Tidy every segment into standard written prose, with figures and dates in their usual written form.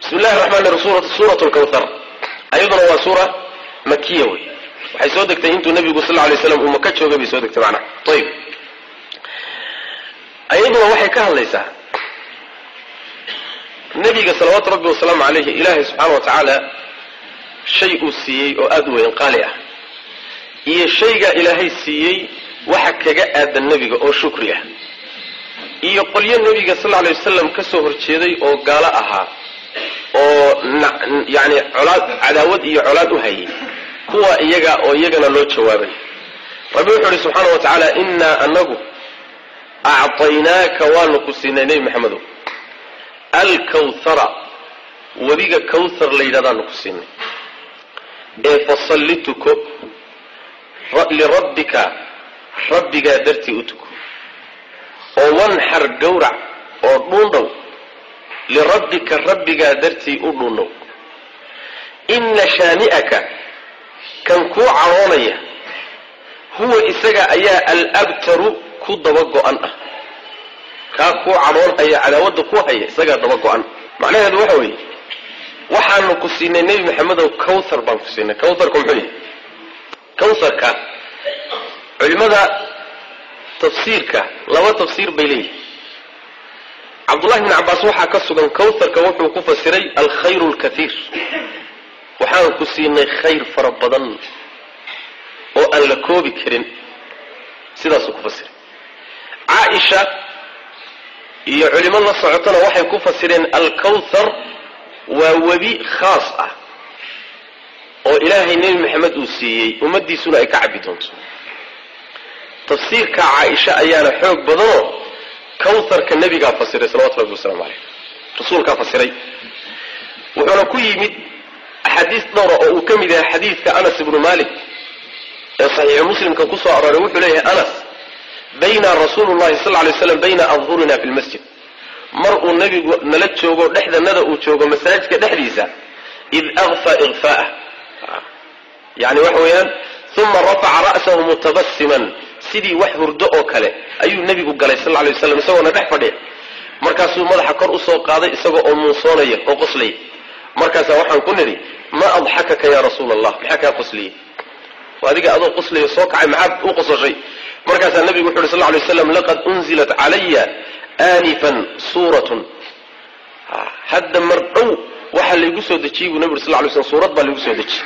Bismi illahi raxmaan raxiim. Suurat lkawthar ayaduna waa suura makiya wey. Waxay soo degtay intuu nabigu sal lla alay slam uu Maka joogay bay soo degtay macnaha. Ayib, ayaduna waxay ka hadlaysaa nebiga salawaatu rabbi wasalaamu calayhi, ilaahay subxaana wa tacaala shay uu siiyey oo aada u weyn, qaali ah, iyo shaygaa ilaahay siiyey waxa kaga aadan nebiga oo shukri ah, iyo qolyo nebiga sal alay wasalam ka soo horjeeday oo gaalo ahaa oo yani colaad, cadaawad iyo colaad u hayay kuwa iyaga oo iyagana loo jawaabay. Rabbi wuxuu uhi subxaana wa tacaala: innaa anagu acطaynaaka, waanu ku siinay nebi Maxamedow, alkawthara, webiga Kawthar la yidhahdaanu ku siinay, ee fasalli, tuko, lirabbika, rabbigaa dartii u tuko, oo wanxar, gowrac oo dhuundhow, lirabbika, rabbigaa dartii u dhuundhow. Inna shaani'aka, kan kuu cadhoonaya, huwa, isaga ayaa alabtaru, ku daba go-an ah. Kaa kuu cadhoonhaya, cadaawadda ku haya, isagaa daba go-an. Macnaheedu waxa weeye, waxaanu ku siinay nebi Maxamedow Kawthar baan ku siinay. Kawtharka muxuu yahay? Kawtharka culimada tafsiirka laba tafsiir bay leeyihin. Cabdullahi bni Cabbaas waxaa ka sugan kawtharka wuxuu ku fasiray alkhayru alkathiir. Waxaan ku siinay khayr fara badan oo aan la koobi karin, sidaasuu ku fasiray. Caaisha iyo culimo la socotana waxay ku fasireen alkawthar waa webi khaas ah oo ilaahay nebi Maxamed uu siiyey, ummaddiisuna ay ka cabbi doonto. Tafsiirka Caaisha ayaana xoog badanoo kawtharka nebigaa fasiray salawatu rabbi wasalamu caleyh, rasuulkaa fasiray. Wuxuuna ku yimid axaadiis dhowra oo uu ka mid yahay xadiidka Anas ibnu Malik ee Saxiixu Muslimka ku soo arooray. Wuxuu leeyahay Anas: bayna rasuulu llahi sal lay slam bayna adhurina fi lmasjid, mar uu nebigu nala joogo, dhexdanada uu joogo masaajidka dhexdiisa, id akfa ikfaa'ah, yani waxa weeyaan, uma rafaca ra'sahu mutabasiman, sidii wax hurdo oo kale ayuu nebigu galay sal lay waslam isagoona dhex fadhiya. Markaasuu madaxa kor usoo qaaday isagoo oo muunsoonaya oo qoslaya. Markaasaa waxaan ku nidhi: "Ma adxakaka ya rasuula Allah? Maxaa kaa qosliyey? Adiga adoo qoslaya soo kacay, maxaad u qososhay?" Markaasaa nebigu wuxu uhi sal lay slam: "Laqad unzilat calaya aanifan suuratun." Hadda mar dhow waxaa laygu soo dejiyey buu nebi uri sal lay slam, suurad baa laygu soo dejiyey.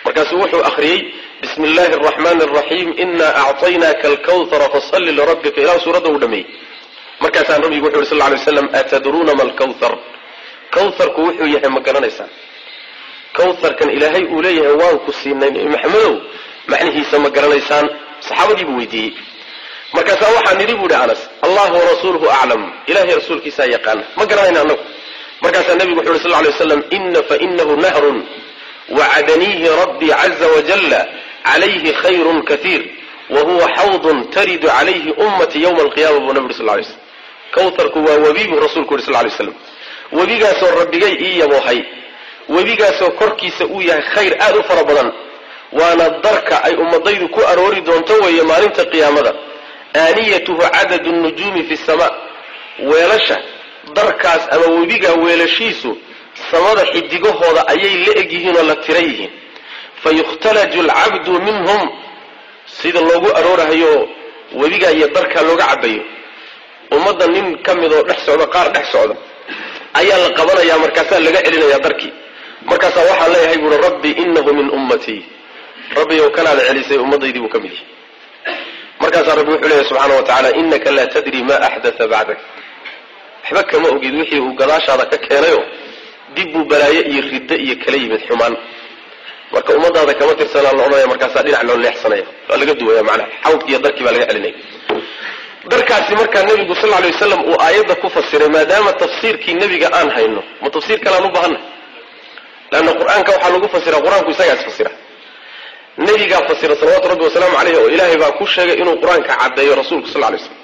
Markaasuu wuxuu akhriyey: "Bismi illahi araxmani araxiim, inaa acطaynaaka alkawthara fasalli lirabbika", ilaa suuradda uu dhameeyey. Markaasaa nabigu wuxu yhi sal lay slam: "Atadruuna ma lkawthar? Kawtharku wuxuu yahay ma garanaysaan? Kawtharkan ilaahay uu leeyahay waan ku siinay nebi Maxamedow, macnihiisa ma garanaysaan?" Saxaabadii buu weydiiyey. Markaasaa waxaa nidhi, bu ihi Anas, "Allahu warasuuluhu aclam, ilahay rasuulkiisaa yaqaana, ma garanayna annagu." Markaasaa nebigu wuxu uhi sal lay slam: "Ina fainahu nahrun wacadaniihi rabbii caza wajalla, calayhi khayrun kaiir, wa huwa xawdun taridu calayhi ummatii yowma alqiyama", buu nabi uri sal lay slam. Kawtharku waa webi, buu rasuulku yuri sal lay slam, webigaasoo rabbigay ii yaboohay, webigaasoo korkiisa uu yahay khayr aada u fara badan, waana darka ay ummadaydu ku aroori doonto weeye maalinta qiyaamada. Aaniyatuhu cadadu nujuumi fi samaa, weelasha darkaas ama webiga weelashiisu samada xidigahooda ayay la eg yihiin oo la tira yihiin. Fa yukhtalaju alcabdu minhum, sida loogu aroorahayo webigaa iyo darkaa looga cabayo, ummadda nin ka mid oo dhex socda, qaar dhex socda ayaa la qabanayaa, markaasaa laga celinayaa darkii. Markaasaa waxaan leeyahay, buuri, "Rabbi, inahu min ummatii, rabbiyow kanaada celisay ummadaydii buu ka mid yahay." Markaasaa rabbi wuxuu leeyahy subxaana wa tacaala: "Inaka laa tadri ma axdatha bacdak, waxba kama ogid wixii uu gadaashaada ka keenayo, dib buu balaaye iyo riddo iyo kala yimid xumaan, marka ummadaada kama tirsanaa" la odhanaya. Markaasaa dhinac loo leexsanaya, waa laga duwaya macnaha, xawdki iyo darkii baa laga celinaya darkaasi. Markaa nebigu sal lay wasalam uu aayadda ku fasiray, maadaama tafsiirkii nebiga aan hayno, ma tafsiir kaleaan u baahanna? Leanna Qur-aanka waxaa lagu fasira, Qur-aanku isagaa isfasira, nebigaa fasira salawaatu rabbi wasalaamu caleyh, oo ilaahay baa ku sheegay inuu Qur-aanka caddeeyo rasuulku sal lay slam.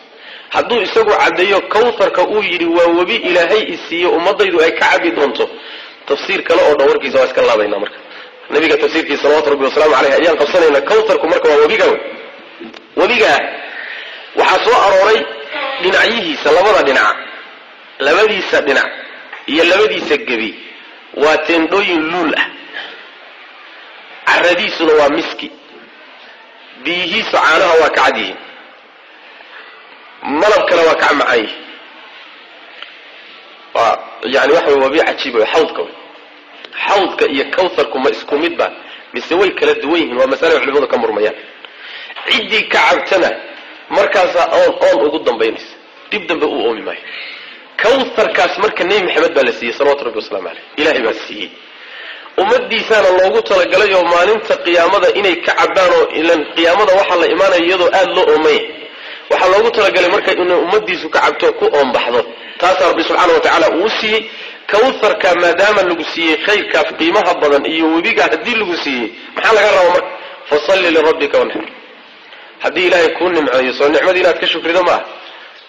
Hadduu isagu caddeeyo kawtharka uu yidhi waa webi ilaahay isiiyo, ummadaydu ay ka cabi doonto, tafsiir kale oo dhan warkiisa waa iska laabayna. Marka nabiga tafsiirkiisa salawatu rabbi wasalaamu caleyh ayaan qabsanayna. Kawtharku marka waa webiga wey. Webigaa waxaa soo arooray dhinacyihiisa, labada dhinac, labadiisa dhinac iyo labadiisa gebi. Waa teendhooyin luul ah, caradiisuna waa miski, biyihiisu caanaha waa ka cad yihiin, malabkana waa ka macaan yihiin. Waa yani waxa wey wabi cajiib wey xawdka wey. Xawdka iyo kawtharku ma isku mid ba mise way kala duwan yihiin? Waa masale culimadu ka murmayaan. Ciddii ka cabtana markaasaa oon oon ugu dambaynaysa, dib dambe uu oomi maayo. Kawtharkaas marka Nebi Maxamed baa la siiyey salawatu rabbi waslamu caleyh, ilaahay baa siiyey, ummadiisaana loogu talagalay oo maalinta qiyaamada inay ka cabaan, oo ilan qiyaamada waxaa la imaanaya iyadoo aada loo oomaya. Waxaa loogu talagalay marka inay ummadiisu ka cabto ku oombaxdo. Taasaa Rabbi subxaana wa tacaala uu siiyey kawtharka. Maadaama lagu siiyey khayrkaas qiimaha badan iyo webigaa haddii lagu siiyey, maxaa laga rabaa marka? Fasalli lirabbika wanxar. Haddii ilaahay kuu nimceeyo, soo nicmadii inaad ka shukrido maaha?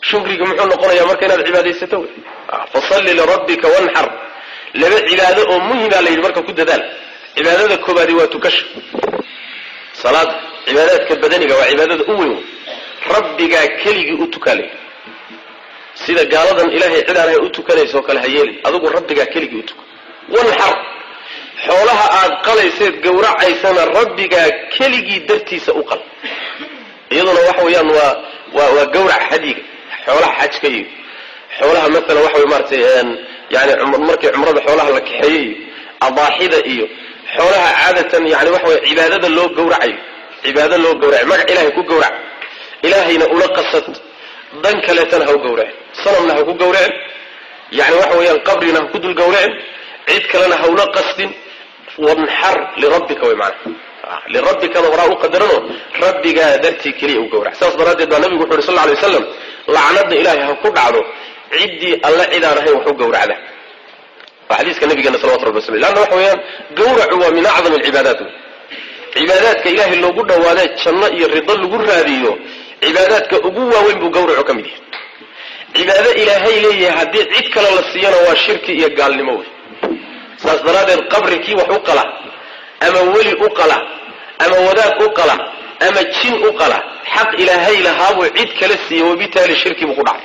Shukriga muxuu noqonayaa marka? Inaad cibaadaysato wey. Fasalli lirabbika wanxar. Laba cibaado oo muhimaa la yidhi marka ku dadaal. Cibaadada koobaadi waa tukasho, salaada. Cibaadaadka badaniga waa cibaadada u weyn wey. Rabbigaa keligii u tukaa la yidhi. Sida gaaladan ilaahay cid aan ahay u tukanaysoo kale ha yeelin, adigu rabbigaa keligii u tuko. Wanxar, xoolaha aad qalayseed gowracaysana rabbigaa keligii dartiisa u qal. Iyaduna waxa weeyaan waa gawrac hadyiga, xoolaha xajka iyo xoolaha maalan waxa wey maaratay yani markii cumrada xoolaha la kaxeeyey iyo adaaxida iyo xoolaha caadatan, yani waxa wey cibaadada loo gawracayo, cibaado loo gawracayo, magac ilahay ku gawrac, ilaahayna ula qasad, dan kaleetana ha u gawracin, sanamna ha ku gawracin, yani waxa weeyaan qabrina ha ku dul gawracin, cid kalena ha ula qasdin. Wanxar lirabbika wey macana, lirabbikada horaa u qadarano, rabbigaa dartii keliya u gawrac. Saas daraaddeed baa nabigu wuxu uhi sal lla alay waslam, lacnada ilaahay ha ku dhacdo ciddii alle cidaan ahayn wax u gawracda. Waa xadiiska nabigeena salawatu rabbi waslam. Leanna waxa weeyaan gawracu waa min acdam alcibaadaat wey. Cibaadaadka ilaahay loogu dhawaadee janno iyo rido lagu raadiyo, cibaadaadka ugu waaweyn buu gawracu ka mid yahay. Cibaado ilaahay leeyahay haddii cid kale la siiyana waa shirki iyo gaalnimo wey. Saas daraaddeed qabri kii wax u qala, ama weli u qala, ama wadaad u qala, ama jin u qala, xaq ilaahay lahaabuu cid kale siiye, wabitaali shirki buu ku dhacay.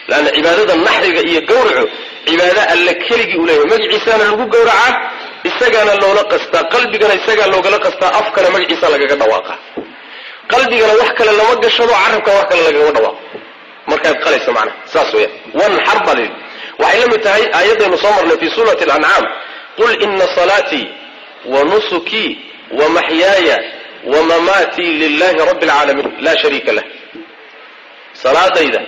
Leanna cibaadada naxriga iyo gawracu cibaado alle keligii u leeyahay, magaciisaana lagu gawracaa, isagaana loola qastaa, qalbigana isagaa loogala qastaa, afkana magaciisa lagaga dhawaaqa, qalbigana wax kale lama gashado, carabkana wax kale lagagama dhawaaqo markaad qalayso macnaha. Saas weeyaan wanxar baa layidhi. Waxay la mid tahay aayaddaynu soo marnay fii suurati alancaam, qul ina salaatii wa nusukii wa maxyaaya wa mamaatii lilahi rabbi alcaalamiin laa shariika lah. Salaadayda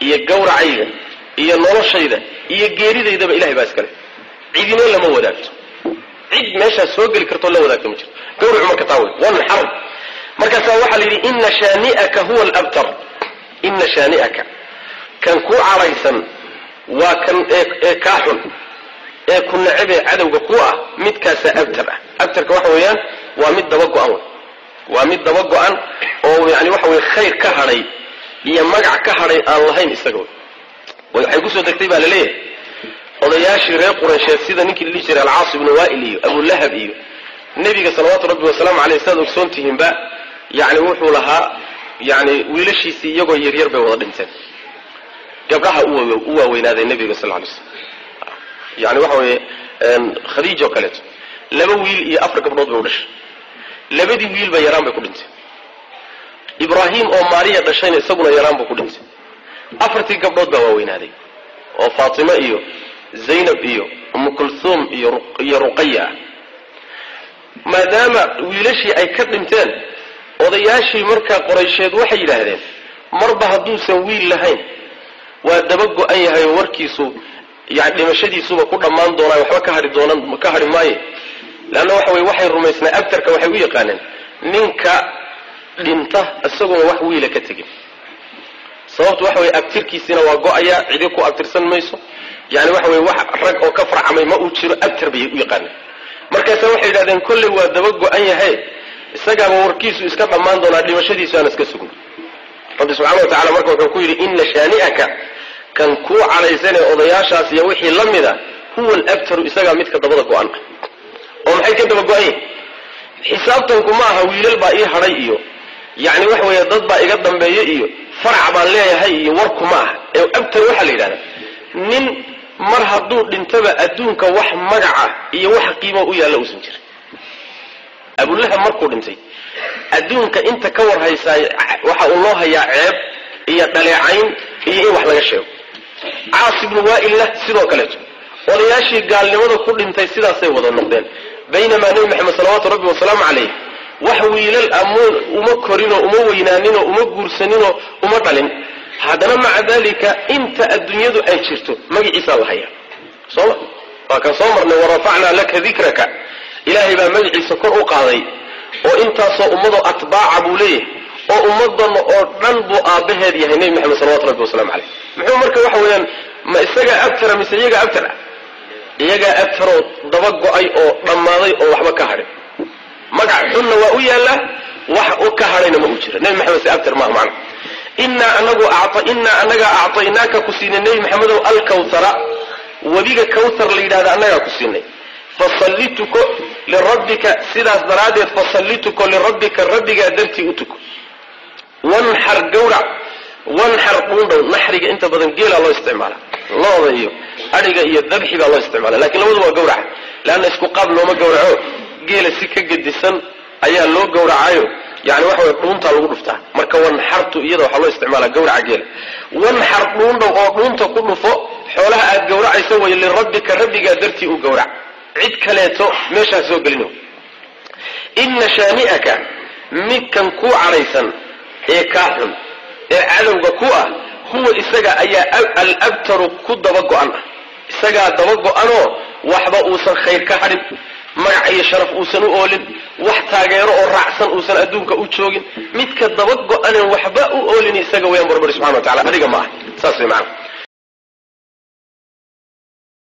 iyo gawracayga iyo noloshayda iyo geeridaydaba ilahay baa iskale, cidina lama wadaagto, cid meeshaas soo geli kartoo la wadaagto ma jirto. Gawracu marka taa wey, wanxar. Markaasaa waxaa la yidhi ina shaani'aka huwa alabtar. Ina shaani'aka, kan ku cadhaysan waa kan ee kaa xun ee ku necebee cadowga ku ah, midkaasaa abtar ah. Abtarka waxa weeyaan waa mid daba go-an wey, waa mid daba go-an oo yani waxa weye khayr ka hadhay iyo magac ka hadhay aan lahayn isaga wey. Waxay kusoo degtay baa laleeyahay odayaashii reer Quraysheed, sida ninkii la dhihi jiray Alcaas ibnu Waa'il iyo Abulahab iyo nebiga salawaatu rabbi wasalaamu caleyh. Sidaad ogsoon tihiinba, yani wuxuu lahaa yani wiilashiisii iyagoo yaryar bay wada dhinteen, gabdhaha u waaweynaaday nebiga sal lay slam. Yani waxa weeye Khadiija oo kaleeto 2 wiil iyo 4 gabdhood bay u dhashay, labadii wiilba yaraan bay ku dhinteen. Ibraahim oo Maariya dhashayna isaguna yaraan buu ku dhintay. 4tii gabdhood baa waaweynaaday oo Faatima iyo Zaynab iyo Umu Kulhuum iyo Ruqaya ah. Maadaama wiilashii ay ka dhinteen, odayaashii markaa Qoraysheed waxay yidhaahdeen, marba hadduusan wiil lahayn waa daba go-an yahay oo warkiisu yani dhimashadiisuba ku dhammaan doonaa, waxba ka hadhi doonan ka hadhi maaye. Leanna waxa weye waxay rumaysnaa, abtarka waxay u yaqaaneen ninka dhinta isagoon wax wiila ka tegin. Sababtu waxa weye abtirkiisiina waa go-aya, cidi ku abtirsan mayso, yani waxa weye wax rag oo ka farcamay ma uu jiro, abtar bay u yaqaaneen. Markaasa waxay yidhahdeen kolley waa daba go-an yahay, isagaaba warkiisu iska dhammaan doonaa, dhimashadiisu aan iska sugno. Rabbi subxana wa tacala marka wuxuu ku yidhi ina shaani'aka, kan kuu cadhaysanee odayaashaas iyo wixii la mida, huwa alabtaru, isagaa midka dabada go-an ah. Oo maxay ka daba go-an yihin? Xisaabtanku ma aha wiilal baa ii hadhay iyo yacni waxa weeye dad baa iga dambeeye iyo farac baan leeyahay iyo warku ma aha. Ee abtar waxaa la yidhahdaa nin Mar hadduu dhintaba adduunka wax magaca iyo wax qiimo u yaalla uusan jirin. Abulahab markuu dhintay adduunka inta ka war haysaa waxa uu loo hayaa ceeb iyo dhaleecayn iyo in wax laga sheego. Caas ibnu Waa'ilna sidoo kaleeto, odayaashii gaalnimada ku dhintay sidaasay wada noqdeen. Baynamaa Nebi Maxamed salawaatu rabbi wasalaamu calayh wax wiilal amuun uma korinoo uma weynaaninoo uma guursaninoo uma dhalin, haddana maca daalika inta adduunyadu ay jirto magaciisaa la hayaa. Sooma waa kan soo marnay warafacnaa laka dikraka, ilaahay baa magaciisa kor u qaaday oo intaasoo ummadoo atbaaca buu leeyahay, oo ummadan oo dhan buu aabbaheed yahay Nebi Maxamed salawatu rabbi wasalamu caleyh. Muxuu marka waxa weeyaan, ma isagaa abtara mise iyagaa abtar ah? Iyagaa abtaroo daba go-ay oo dhammaaday oo waxba ka hadhin. Magac xunna waa u yaallaa, wax u ka hadhayna ma uu jira. Nebi Maxamed se abtar maaha macna. Innaa anagu innaa annagaa actaynaaka ku siinay Nebi Maxamedow alkawthara, webiga kawthar la yidhahda annagaa ku siinay. Fasalli tuko lirabbika, sidaas daraaddeed fasalli tuko lirabbika, rabbigaa dartii u tuko. Wanxar gawrac, wanxar dhuundhow. Naxriga inta badan geelaa loo isticmaala, looda iyo adhiga iyo dabxi baa loo isticmaala, lakin labadu waa gawraca, leanna isku qaab looma gawraco. Geela si ka gedisan ayaa loo gawracayo, yani waxa way dhuuntaa lagu dhuftaa. Marka wanxartu iyada waxaa loo isticmaalaa gawraca geela. Wanxar dhuundhow oo dhuunta ku dhufo xoolaha aad gawracaysa way, lirabbika rabbigaa dartii u gawrac, cid kaleeto meeshaa soo gelin. Inna shaani'aka, midkan kuu cadhaysan ee kaa xun ee cadowga ku ah, huwa isaga ayaa alabtaru ku daba go-an ah, isagaa daba go-anoo waxba uusan khayr ka hadhin, magac iyo sharaf uusan u oolin, wax taageero oo raacsan uusan adduunka u joogin. Midka daba go-anen waxba u oolin isaga weyaan, barbari subxana wa tacala, adiga ma ah. Saas way macana.